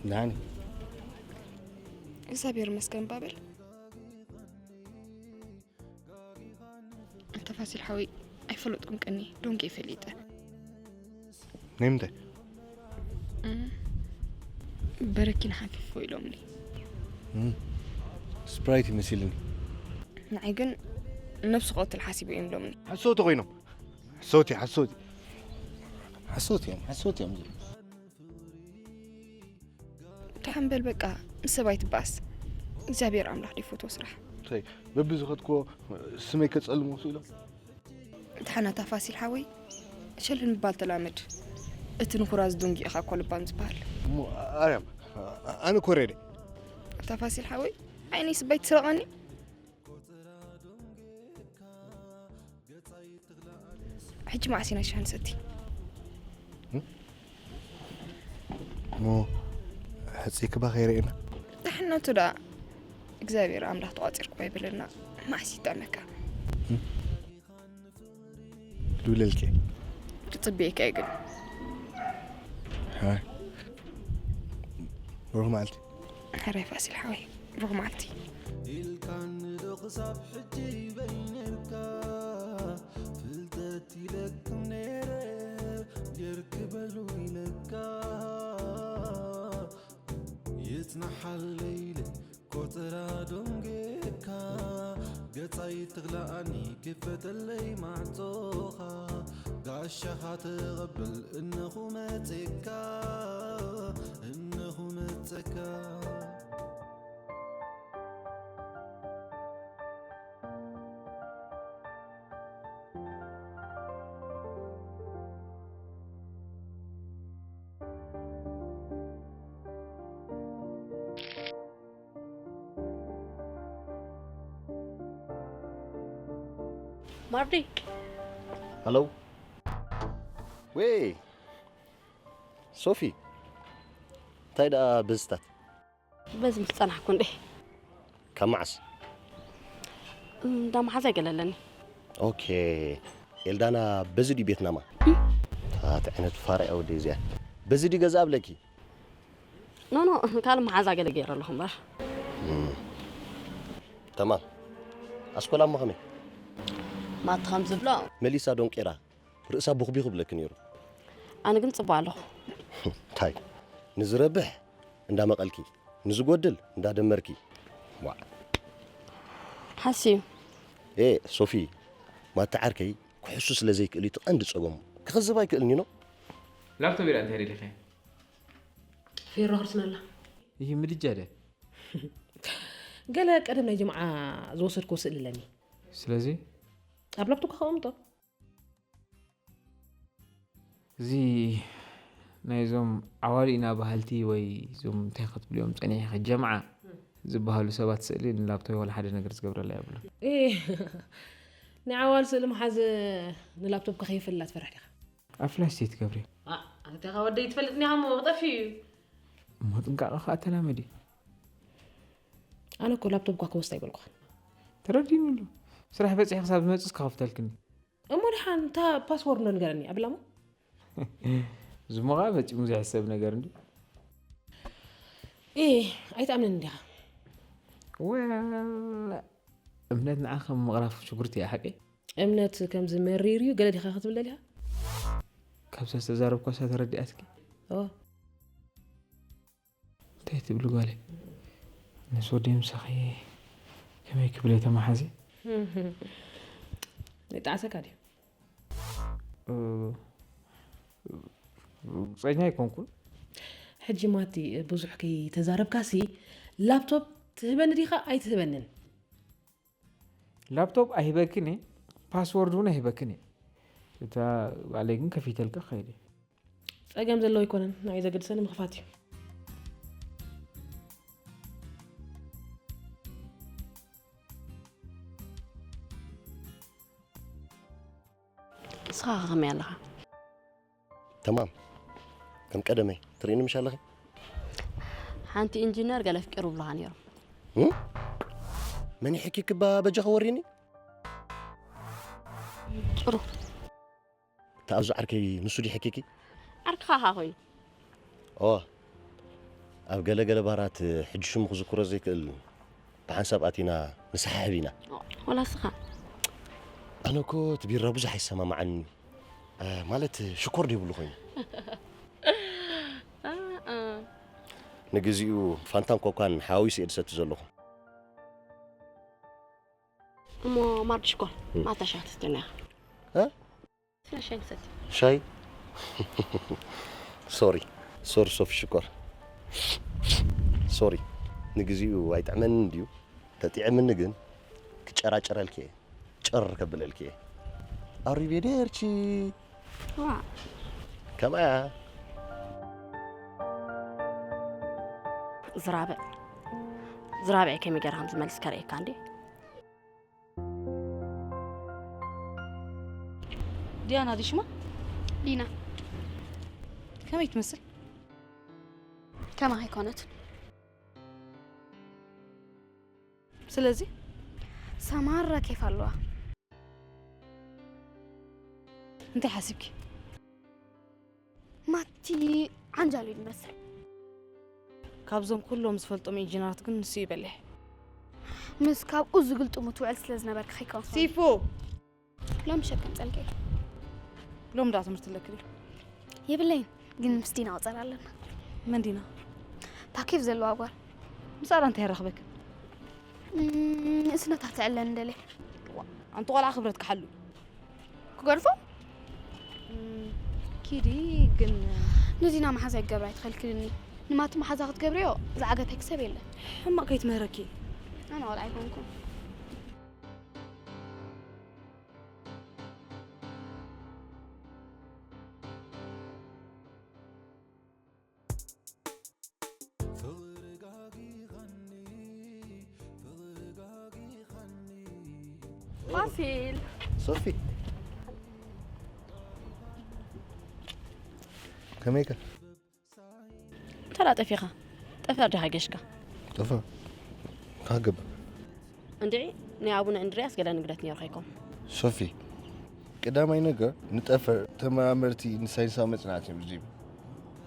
ደሓን። እግዚኣብሔር ይመስገን ባበል። እንተ ፋሲል ሓወይ ኣይፈለጥኩም ቀኒ ዶንጌ ፈሊጠ። ናይ ምንታይ? በረኪን ሓፊፎ ኢሎምኒ። ስፕራይት ይመሲልኒ። ንዓይ ግን ነብሱ ክቐትል ሓሲቡ እዮም ኢሎምኒ። ሓሰውቲ ኮይኖም። ሓሰውቲ ሓሰውቲ ሓሰውቲ እዮም ሓሰውቲ እዮም። ደሓን በል በቃ፣ ንሰብ ኣይትበኣስ። እግዚኣብሔር ኣምላኽ ደይፈትዎ ስራሕ። እንታይ በቢ ዝኸድክዎ ስመይ ከጸልሞ ስኢሎም። ደሓናታ ፋሲል ሓወይ፣ ሸልል ምባል ተላመድ። እቲ ንኹራ ዝድንጉ ኢኻ እኮ ልባም ዝበሃል። እሞ ኣርያም ኣነ ኮሬደ። እታ ፋሲል ሓወይ፣ ዓይነይ ስባይ ትስረቐኒ። ሕጂ መዓስ ኢና ሻሂ ንሰቲ? እሞ ሕጽይ ክባ ከይረኤና። ደሓንነቱ ደኣ እግዚኣብሔር ኣምላኽ ተቋጺርኩ ኣይበለና። መዓስ ይጠመካ? ልብለልኪ። ክጽብየካ እየ ግን። ሃይ። ብሩኽ መዓልቲ። ሕራይ ፋሲል ሓወይ፣ ብሩኽ መዓልቲ። ኢልካኒ ዶ ክሳብ ሕጂ በይነርካ ፍልጠት ኢለክም ነይረ ጌርክ በሉ ኢለካ ይጽናሓለይ ኢለ ቆጸራ ዶንጌካ ገጻይ ትኽላኣኒ ክፈተለይ ማዕጾኻ ጋሻኻ ተቐብል እነኹ መጼካ እነኹ መጸካ ማርዲ ሃሎ ወይ ሶፊ እንታይ ደኣ ብዝታት በዚ ምስ ጸናሕኩ እንዴ ካብ መዓስ እንዳ መሓዛ ይገለለኒ ኦኬ ኤልዳና በዚ ድዩ ቤትናማ ታቲ ዓይነት ፋርያ ወደ እዚኣ በዚ ድዩ ገዛ ኣብለኪ ኖ ኖ ካልእ መሓዛ ገለ ገይረ ኣለኹ እምበር ተማም ኣስኮላ እሞ ከመይ ማቲ ከም ዝብሎ መሊሳ ዶንቄራ ርእሳ ቡኽቢኹ ብለኪ ነይሩ ኣነ ግን ጽቡቅ ኣለኹ እንታይ ንዝረብሕ እንዳመቐልኪ ንዝጎድል እንዳደመርኪ ዋዕ ሓስዩ ኤ ሶፊ ማታ ዓርከይ ክሕሱ ስለ ዘይክእል እዩ እቲ ቀንዲ ጸገሙ ክኽዝብ ኣይክእልን እዩ ኖ ላፕቶፕ ኢላ እንታይ ደሊኸ ፌሮ ክርስነላ ይህ ምድጃ ደ ገለ ቀደም ናይ ጅምዓ ዝወሰድክዎ ስእሊ ኣለኒ ስለዚ ኣብ ላፕቶፕ ከቐምጦ እዚ ናይዞም ዓዋሉ ኢና በሃልቲ ወይ እዞም እንታይ ክትብልዮም ፀኒሕኺ ጀምዓ ዝበሃሉ ሰባት ስእሊ ንላፕቶይ ዋላ ሓደ ነገር ዝገብረላ የብሉን ኤ፣ ናይ ዓዋሉ ስእሊ ምሓዝ ንላፕቶፕ ከኸይፍላ ትፈርሕ ዲኻ ኣብ ፍላሽ ዘይትገብሪ ኣተኻ ወደይ ትፈልጥኒ ኢኻ እሞ ክጠፊ እዩ እሞ ጥንቃቐ ከዓ ተላመዲ ኣነ እኮ ላፕቶፕ ኳ ክወስድ ኣይበልኩኻን ተረዲኑ ኣሎ ስራሕ በፂሒ ክሳብ ዝመፅእ ክኸፍተልክኒ እሞ ድሓን እታ ፓስወርድ ዶ ንገረኒ ኣብላሞ ዝሞቓ ፈፂሙ ዘይሕሰብ ነገር እንዲ እ ኣይትኣምንን እንዲኻ ወል እምነት ንዓ ከም ምቕራፍ ሽጉርቲ እያ ሓቂ እምነት ከምዚ መሪር እዩ ገለ ዲኻ ክትብል ደሊኻ ካብዛ ዝተዛረብኳ ሳ ተረዲኣትኪ ኦ እንታይ ትብሊ ጓለይ ምስ ወደይ ምሳኺ ከመይ ክብል እየ ተመሓዚ ይጣዕሰካ ድዩ ጸኛ ኣይኮንኩን ሕጂ ማቲ ብዙሕ ከይተዛረብካሲ ላፕቶፕ ትህበኒ ዲኻ ኣይትህበንን ላፕቶፕ ኣይህበክን እየ ፓስወርድ እውን ኣይህበክን እየ እታ ባዕለይ ግን ከፊተልካ ክኸይድ እየ ጸገም ዘለዎ ኣይኮነን ንዓይ ዘገድሰኒ ምኽፋት እዩ ንስኻ ከ ከመይ ኣለኻ ተማም ከም ቀደመይ ትርእኒ ምሽ ኣለኺ ሓንቲ ኢንጂነር ገለ ኣፍቂሩ ብለኻ ነይሮም እም? መን ይሕኪ ክባ በጃ ክወሪኒ ጭሩ ተኣዙ ዓርከይ ንሱ ዲሕኪኪ ዓርክኻ ኻ ኮይኑ ኦ ኣብ ገለ ገለ ባራት ሕጂ ሽሙ ክዝክሮ ዘይክእል ብሓንሳብ ኣቲና ንሰሓሕብ ኢና። ዋላ ስኻ? ኣነ እኮ እቲ ቢራ ብዙሕ ኣይሰማማዓኒ። እ፣ ማለት ሽኮር ደይብሉ ኮይኑ። እ፣ እ። ንግዚኡ ፋንታን ኮኳን ሓዊሱ እየ ዝሰቲ ዘለኹ። እሞ ማርዲ ሽኮር፣ እ። ማታ ሻሂ ትስተኒ ኢኻ? እ? ስለ ሻሂ ንሰቲ። ሻሂ? ሶሪ። ሶሪ ሶፊ ሽኮር። ሶሪ። ንግዚኡ ኣይጥዕመንን ድዩ? ተጥዕምኒ ግን ክጨራጨረልኪ እየ። ጨር ከብለልኪ እየ። ኣሪቬዴርቺ። ዋ። ከማያ። ዝራብዕ። ዝራብዕ ከመይ ገይራ ከም ዝመልስ ከርእየካ እንዴ? ዲያና ድዩ ሽማ? ሊና። ከመይ ትመስል? ከማኻ ኣይኮነትን። ስለዚ? ሰማራ ኬፍ ኣለዋ። እንታይ ሓሲብኪ? ማቲ ዓንጃል እዩ ዝመስል። ካብዞም ኩሎም ዝፈልጦም ኢንጂነራት ግን ንሱ እዩ በሊሕ። ምስ ካብኡ ዝግልጥሙ ትውዕል ስለ ዝነበርኪ ከይከውን። ሲፉ! ሎሚ ሸከም ጸልከይ። ሎሚ ደኣ ትምህርቲ ኣለኪ ድዩ? የብለይን፣ ግን ምስ ዲና ቁጸር ኣለና። መን ዲና? እታ ኬፍ ዘለዋ ጓል። ምስኣ እንታይ የራኽበኪ? እም፣ ንእስነታ ትዕለን እንደለ። ዋ፣ ኣንቲ ቆልዓ ክብረትኪ ሓሉ። ክገርፎ? እም፣ ኪዲ ግን ንዲና መሓዛ ይገብራ ኣይትኸልክልኒ። ንማቲ መሓዛ ክትገብርዮ ዝዓገተኪ ሰብ የለን። ሕማቕ ከይትምህረኪ። ኣነ ቆልዓ ኣይኮንኩን። ፋሲል። ሶፊ። ከመይከ? እንተ ደኣ ጠፊኻ፣ ጠፈር ዲኻ ጌሽካ? ጠፈር? ካገበ? እንድዒ፣ ናይ ኣቡነ እንድርያስ ገለ ንግደት ነይሩ ኸይኮን? ሶፊ፣ ቀዳማይ ነገር ንጠፈር ተመራመርቲ ንሳይንሳዊ መጽናዕቲ እዮም ዝድይቡ።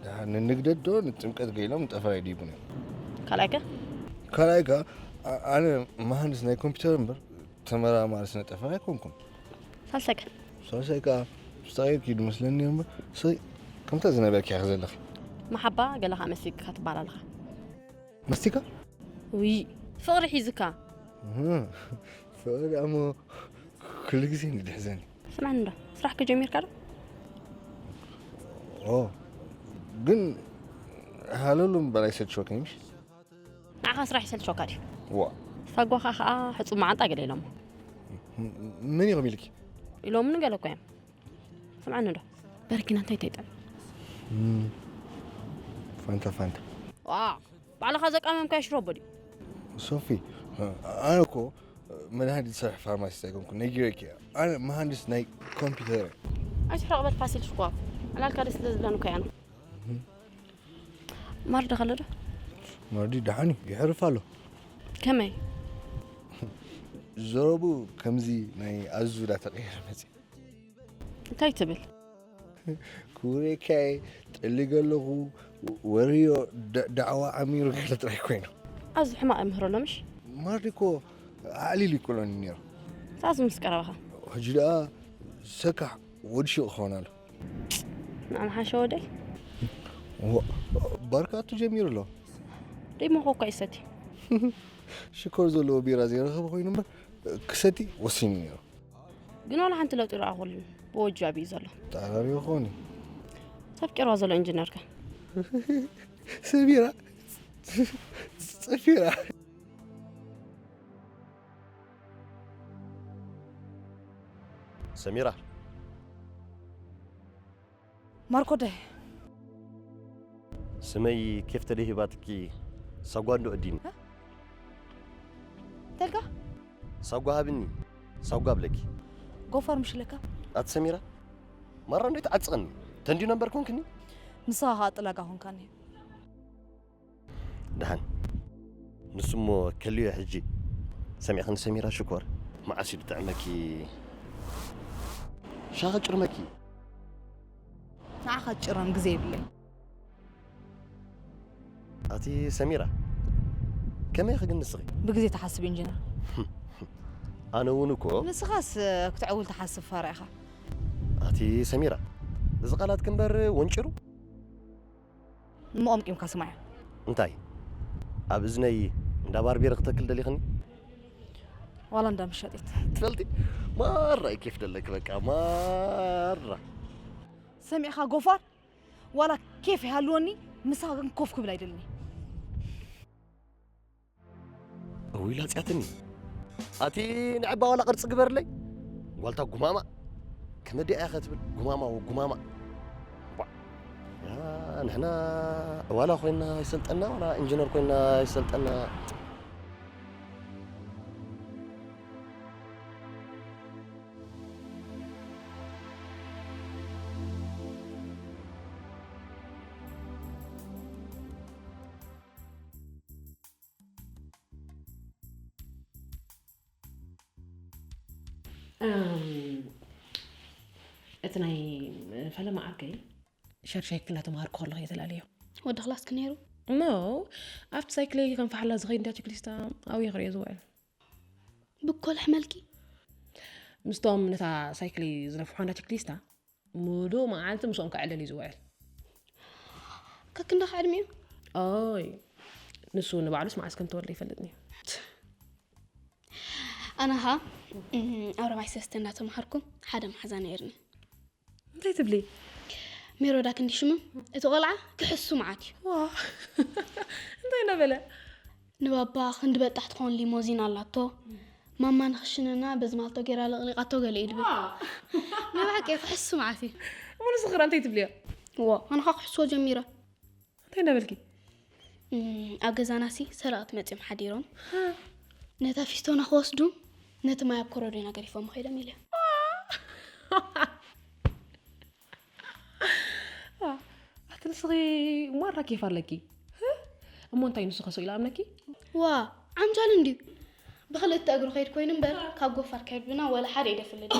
ደሓር ንንግደት ዶ ንጥምቀት ገይሎም ንጠፈር ኣይድይቡን እዮም። ካልኣይ ከ? ካልኣይ ከ፣ ኣ-፣ ኣነ መሃንድስ ናይ ኮምፒውተር እምበር ተመራማሪ ስነ ጠፈር ኣይኮንኩን። ሳልሳይ ከ? ሳልሳይ ከኣ፣ ብስታይ ኪዱ መስለኒ እምበር፣ ስይ ከምታ ዝነበርኪ ኢኺ ዘለኺ። መሓባ ገለ ከኣ መሲግካ ትበሃል ኣለኻ። መስቲካ? ውይ፣ ፍቕሪ ሒዝካ። እህ፣ ፍቕሪ ደኣ እሞ ኩሉ ግዜ እንድሕዘኒ። ስምዓኒ እንዶ፣ ስራሕ ከ ጀሚርካ ዶ? ኦ፣ ግን ሃለሉ እምበር ኣይሰልችወካን ምሽ? ንዓኻ ስራሕ ይሰልችወካ ድዩ? ዋ። ሳጓኻ ኸኣ ሕጹብ መዓንጣ ገለ ኢሎሞ። ም-፣ መን ኢኹም ኢልኪ? ኢሎምኒ ገለ እኮ እዮም። ስምዓኒ እንዶ፣ በረኪና እንታይ ተይጠዕም? እም፣ ፋንታ፣ ፋንታ። ዋ፣ ባዕልኻ ዘቃመምካዮ ሽሮቦ ድዩ? ሶፊ፣ ኣነ እኮ መድሃኒት ዝሰርሕ ፋርማሲስት ኣይኮንኩን፣ ነጊረኪ እየ። ኣነ መሃንድስ ናይ ኮምፒውተር እየ። ኣይትሕረቕ በል ፋሲል ሽኮር። ዕላልካ ደስ ስለ ዝብለኒ እኮ እየ ኣነ። ማርዲ ከሎ ዶ? ማርዲ ደሓን እዩ፣ ይሕርፍ ኣሎ። ከመይ? ዘረቡ ከምዚ ናይ ኣዙ ዳተቐየረ መጽእ። እንታይ ትብል? ክቡሬካይ፣ ጠሊገ ኣለኹ፣ ወርዮ፣ ዳ-፣ ዳዕዋ ዓሚሩ ገለ ጥራይ ኮይኑ። ኣዙ ሕማቕ ይምህሮ ኣሎ ምሽ? ማርዲ እኮ ኣዕሊሉ ይቅሎኒ ነይሩ። ሳዚ ምስ ቀረባኻ? ሕጂ ደኣ ሰካሕ ወዲ ሹቕ ክኸውን ኣሎ። ንዓና ሓሸ ወደይ። ዋ፣ ባርካቱ ጀሚሩ ኣሎ። ደይሞኸ እኳ ይሰቲ። ሽኮር ዘለዎ ቢራ ዘይረኸበ ኮይኑ እምበር ክሰቲ ወሲኑ ነይሩ። ግን ዋላ ሓንቲ ለውጢ ረኣኹሉን ብወጁ ኣብዩ ዘሎ። ጠራርዮ ክኾን እዩ። ሰብ ቄርዋ ዘሎ ኢንጂነር ከ? ሰሚራ። ጸፊራ። ሰሚራ። ማርኮ ደ። ስመይ ኬፍ ተደይ ሂባትኪ ሳጓ እንዶ እዲኒ። እ? ተልካ? ሳጓ ሃብኒ። ሳጓ ብለኪ። ጎፋር ምሽ ለካ? ኣቲ ሰሚራ። ማራ እንዶ ትዓጽቕኒ። ተንድዩ ነምበር ኮንክኒ? ንስኻ ኸኣ ጥላጋ ኮንካኒ። ደሓን። ንሱ እሞ ከልዮ ሕጂ። ሰሚዕኽኒ ሰሚራ ሽኮር፣ መዓስ እዩ ዝጥዕመኪ? ሻሂ ክጭርመኪ። ንዓኻ ክጭረም ግዜ የብለይ። ኣቲ ሰሚራ፣ ከመይ ኢኺ ግን ንስኺ? ብግዜ ትሓስብ ኢንጂነር። ኣነ እውን እኮ። ንስኻስ ክትዕውል ትሓስብ ፋራ ኢኻ። ኣቲ ሰሚራ፣ እዚ ቃላት ክንበር ወንጭሩ? እሞ ቆምቂምካ ስማዕ። እንታይ? ኣብ እዝነይ እንዳ ባርቤር ክተክል ደሊኽኒ? ዋላ እንዳ መሻጢት። ትፈልጢ? ማራ እዩ ኬፍ ደለክ በቃ፣ ማራ። ሰሚዕኻ ጎፋር? ዋላ ኬፍ ይሃልወኒ፣ ምሳኻ ግን ኮፍ ክብል ኣይደልኒ። እውይ ላጽያትኒ። ኣቲ ንዕባ ዋላ ቅርጺ ግበርለይ። ጓልታ ጉማማ። ከመዲኣ ኢኻ ትብል? ጉማማ ወጉማማ። ቧዕ። ያ፣ ንሕና ዕዋላ ኮይና ይሰልጠና፣ ዋላ ኢንጂነር ኮይና ይሰልጠና። እም፣ እቲ ናይ ፈለማ ዓርከይ ሸርሻይ ክፍሊ እናተምሃርኩ ከለኹ እየ ተላልዮ። ወዲ ክላስኪ ነይሩ? ኖ፣ ኣብቲ ሳይክለይ ከም ፈሓላ ዝኸይድ እንዳ ቸክሊስታ ኣብየ ክርእዮ ዝውዕል። ብኮልሕ መልኪ? ምስቶም ነታ ሳይክለይ ዝነፍሑ እንዳ ቸክሊስታ፣ ሙሉእ መዓልቲ ምስኦም ከዕልል እዩ ዝውዕል። ከክንዳኻ ዕድሚኡ? ኦይ፣ ንሱ ንባዕሉስ መዓስ ከም ተወልደ ይፈልጥን እዩ። ኣነ ኸኣ፣ እም፣ ኣብ ራብዓይ ሰለስተ እናተምሃርኩ ሓደ መሓዛ ነይርኒ። እንታይ ትብሊ? ሜሮዳ ክንዲ ሽሙ፣ እቲ ቆልዓ ክሕሱ መዓት እዩ። ዋ፣ እንታይ እናበለ? ንባባ ክንዲ በጣሕ ትኸውን ሊሞዚን ኣላቶ። ማማ ንኽሽነና በዚ ማልቶ ጌራ ለቕሊቓቶ ገለ እዩ ድብል። ዋ። ናይ ብሓቂ ክሕሱ መዓት እዩ። እሞ ንስኺ ኸ እንታይ ትብልዮ? ዎ፣ ኣነ ኸኣ ክሕስዎ ጀሚረ። እንታይ እናበልኪ? እም፣ ኣብ ገዛናሲ ሰረቕቲ መጺኦም ሓዲሮም። ሃ። ነታ ፊስቶና ክወስዱ፣ ነቲ ማይ ኣብ ኮረዶና ገዲፎሞ ከይዶም ኢለ። ኣቲ ንስኺ ማራ ኬፍ ኣለኪ። እሞ እንታይ ንሱ ከስኡ ኢሉ ኣምነኪ? ዋ፣ ዓንጃል እንድዩ። ብኽልተ እግሩ ከይድ ኮይኑ እምበር፣ ካብ ጎፋር ከብድና ወላ ሓደ ይደፍልል።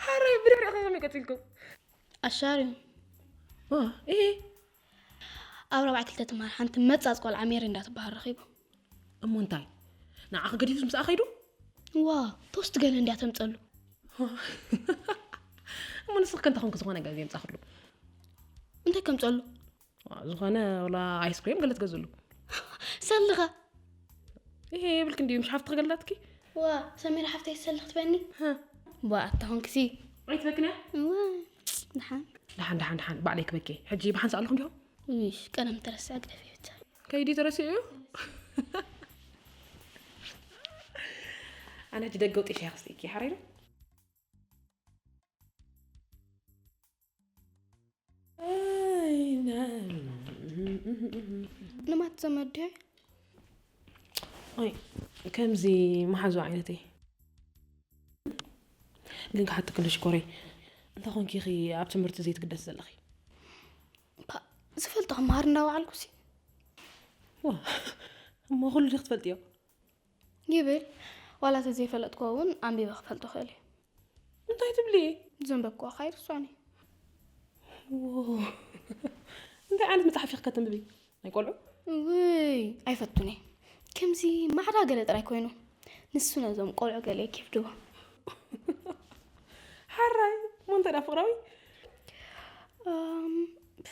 ሓራይ ብድሕሪኡ ከመይ ቀጺልኩም? ኣሻርዩ። ዋ፣ እሄ። ኣብ ራብዓይ ክልተ ትምሃር ሓንቲ መጻጽ ቆልዓ ሜሪ እንዳትበሃል ረኺቡ። እሞ እንታይ? ንዓኺ ገዲፉስ ምስኣ ከይዱ? ዋ፣ ቶስት ገለ እንድያ ተምጸሉ። እሞ ንስኺ ከ እንተኾንኪ ዝኾነ ገለ የምጻኽሉ? እንታይ ከምጸሉ? ዋ፣ ዝኾነ ወላ ኣይስክሬም ገለ ትገዝእሉ። ሰልኻ? ይሄ የብልክ እንዲዩ፣ ምሽ ሓፍትኺ ገላትኪ? ዋ፣ ሰሚራ ሓፍተይ ሰልኽ ትበኒ? ሃ። ዋ፣ ኣታ ኾንክሲ። ኣይትበክንያ? ዋ፣ ደሓን። ደሓን፣ ደሓን፣ ደሓን፣ ባዕለይ ክበኪ። ሕጂ ብሓንሳእ ኣለኹም ዲኹም? ውሽ፣ ቀለም ተረስዐ ግደፊ ብቻ። ከይዲ ተረሲዑ እዩ? ኣነ ሕጂ ደገ ውጢ ሻሂ ክስቲ እኪ፣ ሓራይ ዶ? ኣይ፣ ና-፣ ንማት ዘመድ ድዩ? ኣይ፣ ከምዚ መሓዙ ዓይነተይ። ግን ክሓተኪ እንዶ ሽኮረይ፣ እንታይ ኮንኪ ኢኺ ኣብ ትምህርቲ ዘይትግደሲ ዘለኺ? ፓ፣ ዝፈልጦ ክመሃር እንዳወዓልኩሲ። ዋ፣ እሞ ኩሉ ዲኺ ትፈልጥዮ? ይብል። ዋላ ተዘይፈለጥክዎ እውን ኣንቢበ ክፈልጦ እኽእል እየ። እንታይ ትብሊ? ዘንበብክዋ ከይርስዖን እየ። ዎ፣ እንታይ ዓይነት መጽሓፍ ኢኺ ከተንብቢ? ናይ ቆልዑ? ውይ፣ ኣይፈቱን እየ። ከምዚ ማዕዳ ገለ ጥራይ ኮይኑ፣ ንሱ ነዞም ቆልዑ ገለ የኪብድዎ። ሓራይ፣ እሞ እንታይ ደኣ ፍቕራዊ? እም፣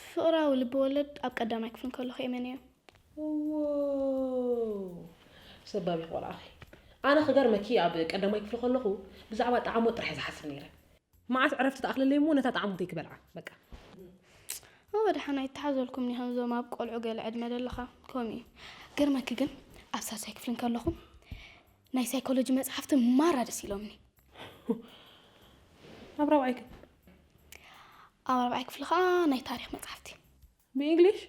ፍቕራዊ ልቢ ወለድ ኣብ ቀዳማይ ክፍሊ እንከለኹ እየ መንዮ። ዎ፣ ሰባቢ ቆልዓኺ። ኣነ ክገርመኪ ኣብ ቀዳማይ ክፍሊ ከለኹ ብዛዕባ ጣዕሞት ጥራሕ እየ ዝሓስብ ነይረ። መዓስ ዕረፍቲ ትኣኽለለይ እሞ ነታ ጣዕሞተይ ክበልዓ፣ በቃ። እወ፣ ደሓን ኣይተሓዘልኩምኒ ከምዞም ኣብ ቆልዑ ገለ ዕድመ ዘለኻ፣ ከምኡ እዩ። ገርመኪ ግን ኣብ ሳልሳይ ክፍሊ እንከለኹ ናይ ሳይኮሎጂ መጽሓፍቲ ማራ ደስ ኢሎምኒ። ኣብ ራብዓይ ከ? ኣብ ራብዓይ ክፍሊ ኸኣ ናይ ታሪኽ መጽሓፍቲ። ብእንግሊሽ?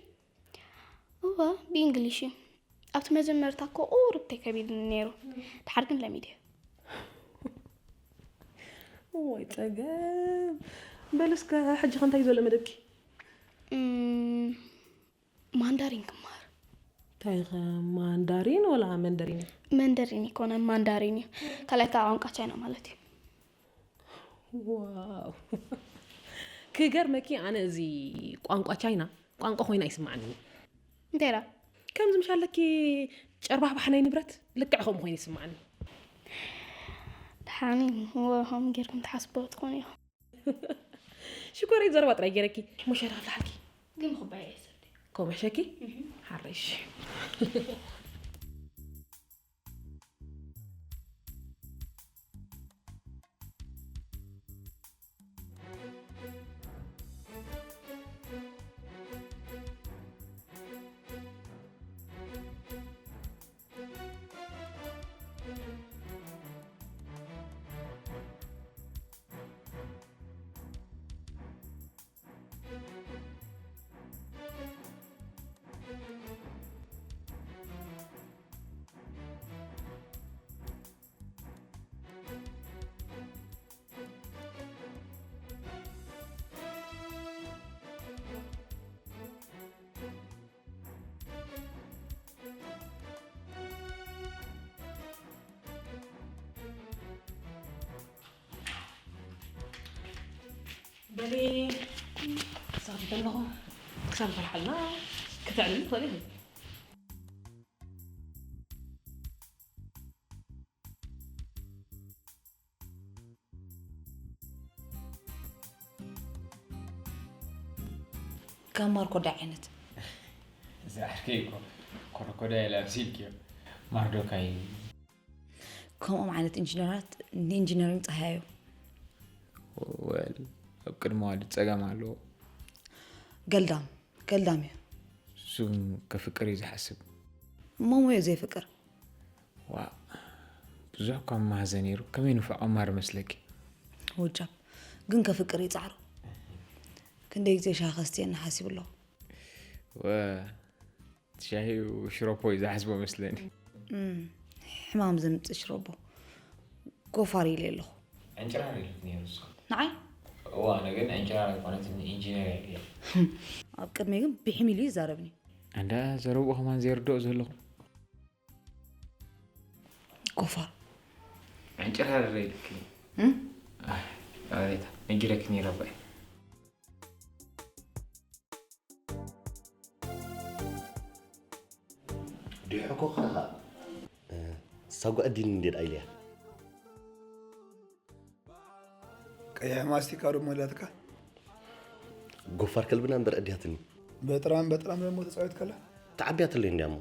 እወ፣ ብእንግሊሽ እዩ። ኣብቲ መጀመርታ እኮ ቁሩብ ተይ ከቢድኒ ነይሩ። ድሓር ግን ለሚደዮ። እዋይ ጸገም። በሊ እስከ ሕጂ ከ እንታይ እዩ ዘሎ መደብኪ? እም፣ ማንዳሪን ክመሃር። እንታይ ኢኸ፣ ማንዳሪን ወላ መንደሪን? መንደሪን ኣይኮነን፣ ማንዳሪን እዩ። ካልኣይ ከዓ ቋንቋ ቻይና ማለት እዩ። ዋው። ክገርመኪ ኣነ እዚ ቋንቋ ቻይና ቋንቋ ኮይና ይስምዓኒ። እንታይ ኢላ? ከምዚ ምሽ ኣለኪ ጨርባሕባሕ ናይ ንብረት ልክዕ ከምኡ ኮይኑ ይስምዓኒ። ደሓኒ ወ ከምኡ ጌርኩም ትሓስብዎ ትኾኑ ኢኹም። ሽኮረይ ዘረባ ጥራይ ገይረኪ። ሙሸራ ፍልሓልኪ። ግን ኩባያ ይሰድ ከምኡ ሕሸኪ። ሓረሽ። በሊ ክሳብ ዘለኹ ክሳብ ፈልሓልና ክትዕልሚ ትኽእል ኢኺ። ካብ ማርኮዳ ዓይነት እዚ ዓርከይ እኮ ኮረኮዳ ኢላ ኣምሲልክዮ። ማርዶካይ እዩ። ከምኦም ዓይነት ኢንጂነራት ንኢንጂነሪንግ ፀሃዮ። ወል ኣብ ቅድሚ ዋዲ ጸገም ኣለዎ። ገልዳም ገልዳም እዩ። እሱ ከፍቅር እዩ ዝሓስብ። እሞ ሙዮ ዘይፍቅር ዋ ብዙሕ እኳ መሃዘ ነይሩ ከመይ ንፉዕ ቀማር መስለኪ። ውጃብ ግን ከፍቅር ይፃዕሩ። ክንደይ ግዜ ሻሂ ከስትየኒ ሓሲቡ ኣለኹ። ወ እቲ ሻሂ ሽሮፖ እዩ ዝሓስቦ መስለኒ። እም፣ ሕማም ዘምፅእ ሽሮቦ ጎፋር ኢለ ኣለኹ። ዕንጭራር ኢሉት ነይሩ ንስኹም። ንዓይ እዋ ኣነ ግን ዕንጭራር ኣይኮነትን ኢንጂነር እየ። ኣብ ቅድመይ ግን ብሒም ኢሉ ይዛረብኒ። ኣንዳ ዘረብኡ ከማን ዘይርድኦ ዘለኹ። ጎፋር ዕንጭራር ኢልክ። እም? ኣሬታ ነጊረክ ነይረ ባይ። ዲሕኮ ኸኻ ሳጓ እዲን እንዴት ኣይልያ። ቀይሕ ማስቲካ ደሞ ኢላትካ። ጎፋር ከልብና እምበር እድያትኒ። በጥራም በጥራም ደሞ ተፃዊት ከላ። ተዓብያትለይ እንዲያሞ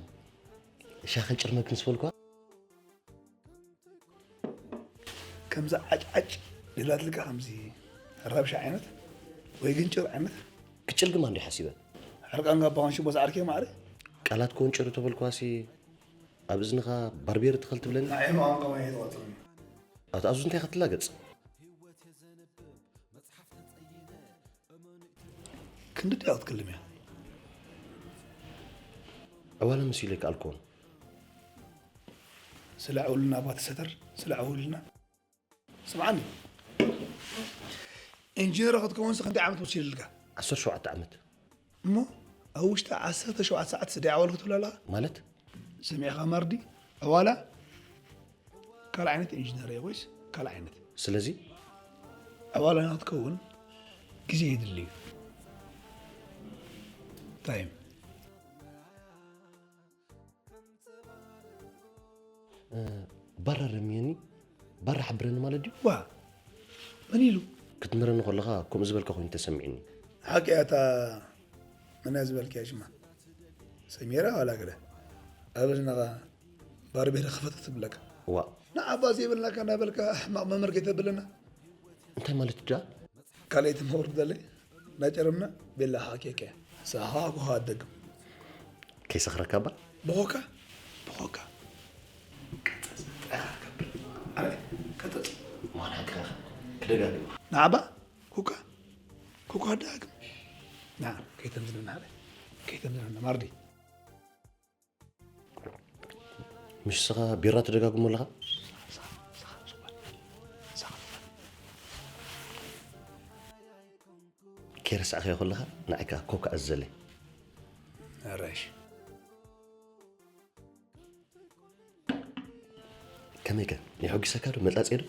ሻኸ ጭርመ ክንስበልኳ። ከምዚ ዓጭዓጭ ደላትልካ ከምዚ ረብሻ ዓይነት ወይ ግንጭር ዓይነት። ክጭል ግማ እንዲ ሓሲበ። ሕርቃንካ ባኾን ሽቦ ዝዓርኪ ማዕረ። ቃላት ኮንጭሩ ተበልኳሲ ኣብ እዝንኻ ባርቤር ትኸል ትብለኒ። ንዓይ መቐምቀመ እየ ትቐጽልኒ። ኣቶ ኣዙ እንታይ ከትላገጽ? ክንዲ ድያ ክትክልም እያ። ዕዋላ መሲሉ ይከኣልኮን። ስለ ዕውልና ባቲ ሰተር ስለ ዕውልና ስምዓኒ። ኢንጂነር ክትከውንስ ክንደይ ዓመት ወሲድልካ? ዓሰርተ ሸውዓተ ዓመት። እሞ ኣብ ውሽጢ ዓሰርተ ሸውዓተ ሰዓት ስደይ ዓዋል ክትብላ ኣለኻ? ማለት ሰሚዕኻ ማርዲ? ዕዋላ ካልእ ዓይነት ኢንጂነር እየ ወይስ ካልእ ዓይነት? ስለዚ ዕዋላ ንክትከውን ግዜ የድሊ እዩ። ታይም ባራ ረምየኒ ባራ ሓብረኒ ማለት ድዩ? ዋ መን ኢሉ? ክትምህረኒ ከለኻ ከምኡ ዝበልካ ኮይኑ ተሰሚዕኒ። ሓቂ እያ እታ መን እያ ዝበልክያ ሽማ? ሰሚራ ዋላ ገለ ኣብ እዝንኻ ባርቤር ክፈት ክትብለካ። ዋእ ንዓባ ዘይብልናካ እናበልካ ሕማቕ መምህር ከይተብለና። እንታይ ማለት ድኣ? ካልኣይቲ መቕርብ ደለይ እንዳጨረምና ቤላ ሓቂቀ ንስኻ ኮኻ ኣትደግም። ከይሰኽረካ እባ። ብኾካ ብኾካ ቀጠጽ ጥራኻ ትገብር። ኣረ ቀጠጽ። ማን ሓቅኻ ክደጋግም። ንዓባ ኮካ ኮካ ደጋግም። ና ከይተምዝለና ኣረ ከይተምዝለና ማርዲ። ምሽ ስኻ ቢራ ትደጋግሞ ኣለኻ? ከይረሳዕካዮ ከለኻ ንዓይ ከኣ ኮካ ኣዘለይ። ኣራሽ ከመይ ከ የሐጒሰካ ዶ መጻጽየ ዶ?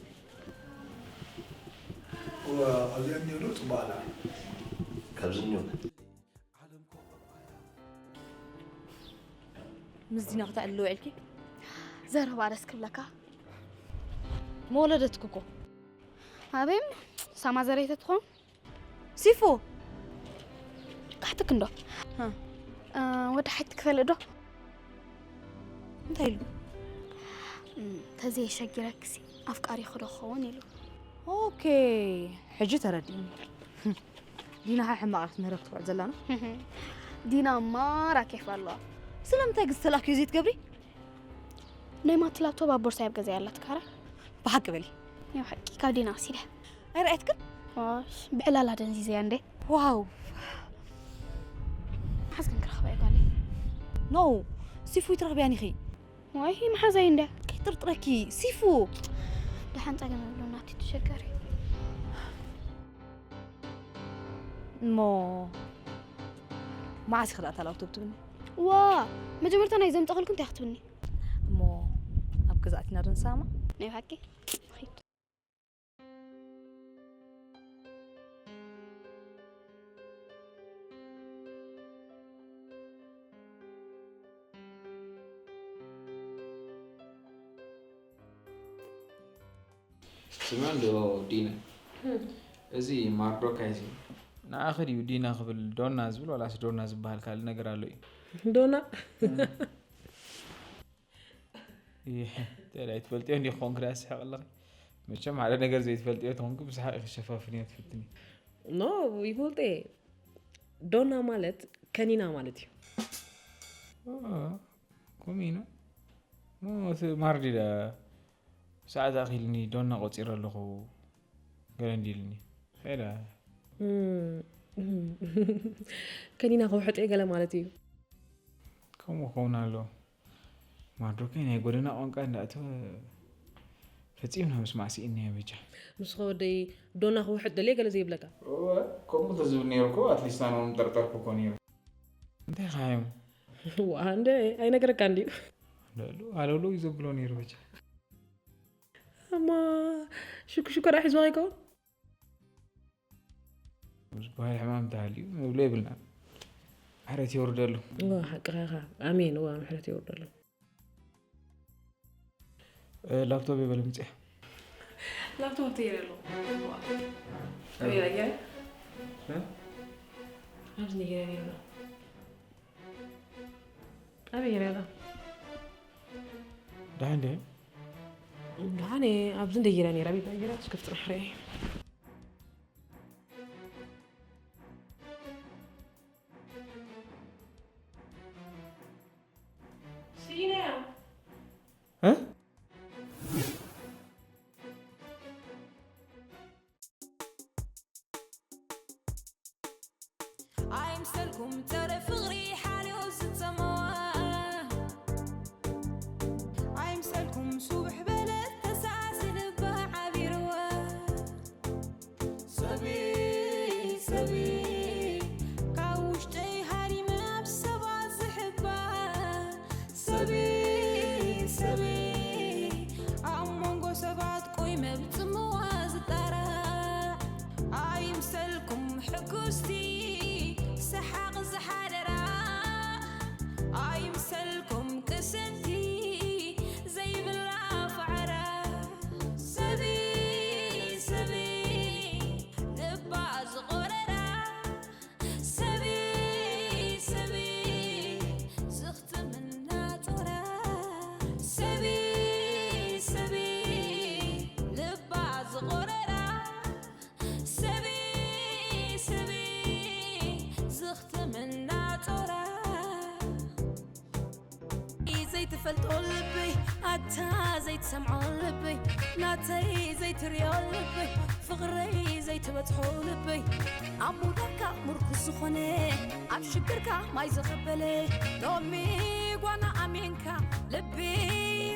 ኣብዚኣ እኒኦ ዶ ጽቡቕ ኣላ? ካብዚ እኒኦ ምስ ዲና ክትዕልል ውዒልኪ? ዘረባ ደስ ክብለካ። መወለደትኪ እኮ። ኣበይም ሳማ ዘረይተ ትኾን? ሲፎ! ካሕትክ እንዶ። ሃ። እ፣ ወዲ ሓይት ክፈልእ ዶ? እንታይ ኢሉ? እም፣ ተዘየሸጊረክሲ ኣፍቃሪ ክዶ ክኸውን ኢሉ። ኦኬ፣ ሕጂ ተረዲእኒ። ዲና ሓ ሕማቕ ክትምህረክ ትውዕል ዘላ ነው። ዲና ማራ ኬፍ ኣለዋ። ስለምንታይ ግን ዝተላእክዮ ዘይትገብሪ? ናይ ማቲ ላፕቶፕ ኣብ ቦርሳይ ኣብ ገዛይ ኣላት ካራ። ብሓቂ በሊ። ያው ሓቂ ካብ ዲና ወሲደ። ኣይረኣየትክን? ዋሽ፣ ብዕላላ ደንዚዘያ እንዴ። ዋው። ሓዝ ግን ክረኽባ ይጓለይ። ኖ፣ ሲፉ ይትረኽብያን ኢኺ። ዋይ፣ መሓዛይ እንደ ከይጥርጥረኪ፣ ሲፉ። ደሓን ጸገም የብሉን ናቲ፣ ትሸገሪ። እሞ መዓስ ኢኺ ደኣ እታ ላፕቶፕ ትብኒ? ዋ፣ መጀመርታ ናይ ዘምጻእክልኩ እንታይ ክትብኒ? እሞ ኣብ ገዛ ኣቲና ዶ ንሳማ? ናይ ብሓቂ? ኺድ። ስምዒ እንዶ ዲና፣ እዚ ማርዶካይ እዚ ንኣኺ ድዩ ዲና ክብል ዶና ዝብል ዋላስ ዶና ዝበሃል ካልእ ነገር ኣሎ እዩ? ዶና ይህ ተላይ ትፈልጥዮ እንዲ ክኾን ክዳ ስሕቕ ኣለኺ። መቸም ሓደ ነገር ዘይትፈልጥዮ ተኾንኪ ብስሓቕ ኢኺ ሸፋፍንዮ ትፍትኒ። ኖ ይፈልጦ እየ። ዶና ማለት ከኒና ማለት እዩ። ከምኡ ኢና። ሞ እቲ ማርዲዳ ሰዓት ኣኺልኒ ዶና ቆፂረ ኣለኹ ገለ እንዲልኒ ኸዳ ከኒና ከውሕጦ ገለ ማለት እዩ። ከምኡ ክኸውን ኣለዎ። ማርዶካይ ናይ ጎደና ቋንቋ እንዳእተወ ፈጺምና ምስማዕ ስኢንናዮ በጃ። ንስኸ ወደይ ዶና ክውሕጥ ደልየ ገለ ዘይብለካ። እወ፣ ከምኡ ተዝብል ነይሩ እኮ ኣትሊስት ኣነ እውን ምጠርጠርኩ እኮ ነይሩ። እንታይ ኢኻ እዮም? ዋ፣ እንደ ኣይነገረካ እንድዩ። ልዕሉ ኣለውለው እዩ ዘብሎ ነይሩ በጃ። እማ ሽኩሽኮ ደኣ ሒዝዋ ከይከውን? ዝበሃል ሕማም እንተሃልዩ ንብሎ የብልናን። ምሕረት የውርደሉ። እዋ ሓቅኻ ኢኻ። ኣሜን። እዋ ምሕረት የውርደሉ። እ፣ ላፕቶፕ የበለ ምጽያ። ላፕቶፕ ተይረ ኣሎ። እዋ። ኣበይ ራያ? እ? ኣብዚ ነይረ ነይረ። ኣበይ ነይረ? ደሓን ድየ? ደሓን እየ። ኣብዚ እንደይረ ነይረ። ኣበይ ነይረ? እስከ ፍጥና ሕረይ። ኣይምሰልኩም ጸረ ፍቕሪ ሓልዮ ዝጸመዋ ኣይምሰልኩም ሱብሕ በለት ተሳእሲ ልባ ዓቢርዋ ሰበይ ሰበይ ካብ ውሽጠይ ሃሪመ ኣብ ሰባት ዝሕባ ሰበይ ሰበይ ኣብ መንጎ ሰባት ቆይመ ብጽምዋ ዝጣራዕ ኣይምሰልኩም ሕጉስቲ ሰሓቕ ዝሓደራ ኣይምሰልኩም ቅስንቲ ዘይብላ ፋዕራ ሰበይ ሰበይ ልባ ዝቖረራ ሰበይ ሰበይ ዝኽትምና ጾራ ሰበይ ሰበይ ልባ ዝቖረራ ሰበይ ሰበይ ዝኽትምና ጾራ ዘይትፈልጦ ልበይ ኣታ ዘይትሰምዖ ልበይ ናተይ ዘይትሪኦ ልበይ ፍቕረይ ዘይትበጽሖ ልበይ ኣብ ሙዳካ ምርኩስ ዝኾነ ኣብ ሽግርካ ማይ ዝቐበለ ሎሚ ጓና ኣሜንካ ልቢ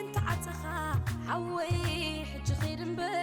እንተዓጸኻ ሓወይ ሕጂ ኺድ እምበር